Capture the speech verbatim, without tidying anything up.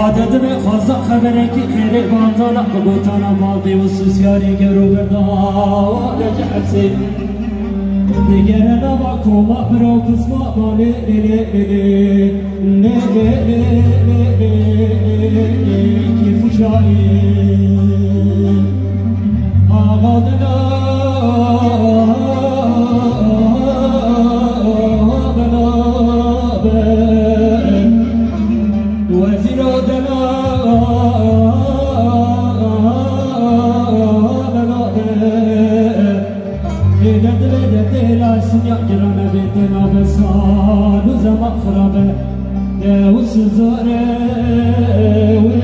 Adetime xwesta xeberekî xêrê bandana, bi gotana bavê û susyarî gero birda Recep Hesên. Digere nava koma bira û pisma ma lê lê lê lê lê. Lê lê lê lê lê lê lê lê. Kêf û şayî. Axa dina bela be. Wezîro dela bela be. Êde dilê de têla sinya girane bê tena be sal û zema xirabe. De û sizare wê.